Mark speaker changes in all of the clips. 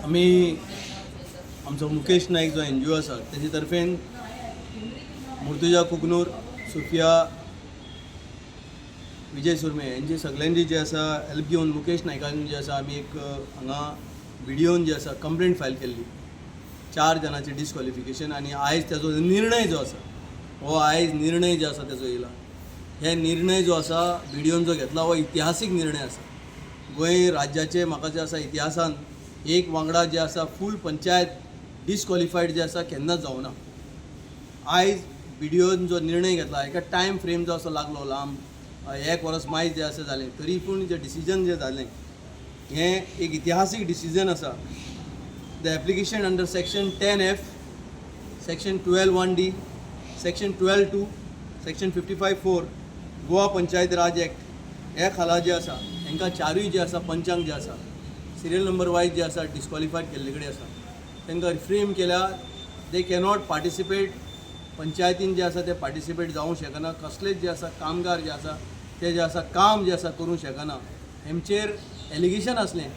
Speaker 1: आमी आमचो मुकेश नायक जो एनजीओ आसा तेजे तर्फेन मुर्तुजा कुकनूर, सुफिया, विजय सुरमे हेंचे सगल्यांची जे आसा हेल्प घेवन मुकेश नायकान जे आसा आमी एक हांगा बीडीओन जे आसा कंप्लेंट फायल केल्ली, चार जाणांचे डिस्क्वॉलिफिकेशन. आनी आयज तेजो निर्णय जो आसा हो आयज निर्णय जो आसा तेजो येयला. हे निर्णय जो आसा बीडीओन जो घेतला हो इतिहासीक निर्णय आसा. गोंय राज्याचे म्हाका जे आसा इतिहासान एक वांगडा जे आसा फूल पंचायत डिस्क्वॉलिफायड जे आसा केन्नाच जावना. आयज बीडीओन जो निर्णय घेतला, एका टायम फ्रेम जो आसा लागलो लांब, एक वर्स मायज जे आसा जालें, तरी पूण जे डिसिजन जे जालें हें एक इतिहासीक डिसिजन आसा. The application under section 10F, section 12(1)(d), section 12(2), section 55(4) Goa Panchayat Raj Act हे खाला जे आसा हांकां चारूय जे आसा पंचांक जे आसा सिरियल नंबर वायज जे आसा डिस्क्वॉलिफायड केल्ले कडेन आसा. तांकां रिफ्रेम केल्या, they cannot participate. पंचायतीन जे आसा ते पार्टिसिपेट जावंक शकना. कसलेच जे आसा कामगार जे आसा ते जे आसा काम जे आसा करूंक शकना. हेमचेर एलिगेशन आसलें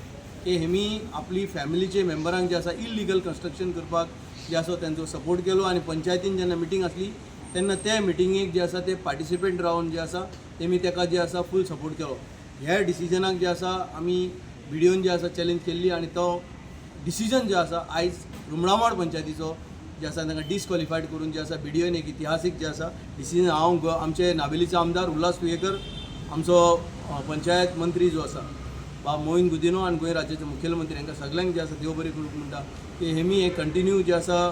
Speaker 1: की हेमी आपली फॅमिलीचे मेंबरांक जे आसा इलिगल कन्स्ट्रक्शन करपाक जे आसा तेंचो सपोर्ट केलो आनी पंचायतीन जेन्ना मिटींग आसली तेन्ना ते मिटिंगेक जे आसा ते पार्टिसिपेंट रावन जे आसा तेमी तेका जे आसा फूल सपोर्ट केलो. ह्या डिसिजनाक जे आसा आमी बीडीओन जे आसा चॅलेंज केल्ली आनी तो डिसिजन जे आसा आयज रुमडामाड पंचायतीचो जे आसा तांकां डिस्क्वॉलिफायड करून जे आसा बीडीओन एक इतिहासीक जे आसा डिसिजन. हांव आमचे नावेलीचो आमदार उल्हास तुयेकर, आमचो पंचायत मंत्री जो आसा बाब मोहीन गुदिनो आनी गोंय राज्याचे मुखेलमंत्री हांकां सगल्यांक जे आसा देव बरें करूंक म्हणटा की हेमी हे कंटिन्यू जे आसा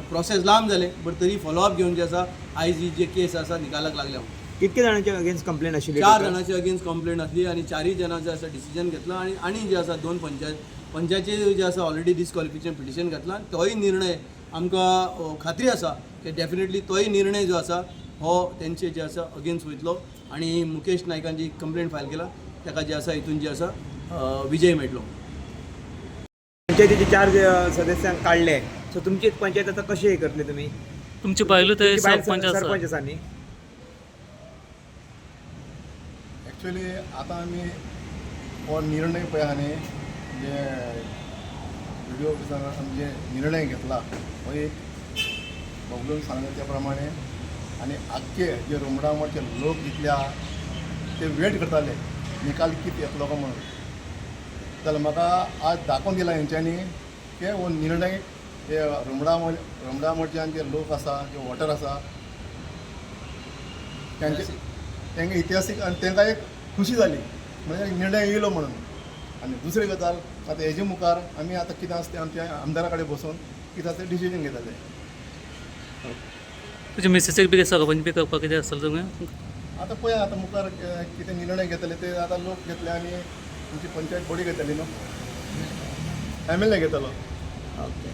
Speaker 1: प्रोसेस लांब जालें, बट तरी फॉलोअप घेवन जे आसा आयज ही जे केस आसा निकालाक लागल्या.
Speaker 2: कितके जाणांच्या अगेन्स्ट कंप्लेन आशिल्ली?
Speaker 1: चार
Speaker 2: total?
Speaker 1: जाणांचे अगेन्स्ट कंप्लेंट आसली आनी चारूय जाणांचे आसा डिसिजन घेतला आनी आनी जे आसा दोन पंचायत पंचायतीचे जे आसा ऑलरेडी डिस्क्वॉलिफिकेशन पिटिशन घातला आनी तोय निर्णय आमकां खात्री आसा की डेफिनेटली तोय निर्णय जो आसा हो तेंचे जे आसा अगेन्स्ट वयतलो आनी मुकेश नायकान जी कंप्लेंट फायल केला ताका जे आसा हितून जे आसा विजय मेळटलो.
Speaker 2: पंचायतीचे चार सदस्यांक काडले, सो तुमची पंचायत आता कशी हे करतले तुमी?
Speaker 3: तुमची बायलो ते
Speaker 2: तुमची बायल
Speaker 3: सरपंच आसा.
Speaker 2: सरपंच आसा न्ही?
Speaker 4: एक्चुअली आतां आमी हो निर्णय पळय आहा न्ही, जे बीडीओ ऑफिसान आमी जे निर्णय घेतला हो एक बबलून सांगले त्या प्रमाणे आनी आख्खे जे रुमडामोडचे लोक जितले आहा ते वेट करताले निकाल कितें येतलो काय म्हणून. जाल्यार म्हाका आज दाखोवन दिला हेंच्यांनी की हो निर्णय हे रुमडामोडच्यान जे लोक आसा, जे वोटर आसा, तांचे तांकां इतिहासीक आनी तांकां एक खुशी जाली, म्हणजे निर्णय येयलो म्हणून. आनी दुसरी गजाल, आतां हेजे मुखार आमी आतां कितें आसा तें आमच्या आमदारा कडेन बसून कितें आसा तें डिसिजन घेतले.
Speaker 3: तुजे मिसेसीक बी सरपंच बी करपाक कितें आसतलें तुमी?
Speaker 4: आतां पळया, आतां मुखार कितें निर्णय घेतले ते आतां लोक घेतले आनी आमची पंचायत बॉडी घेतली न्हू, एमएलए घेतलो.
Speaker 2: ओके.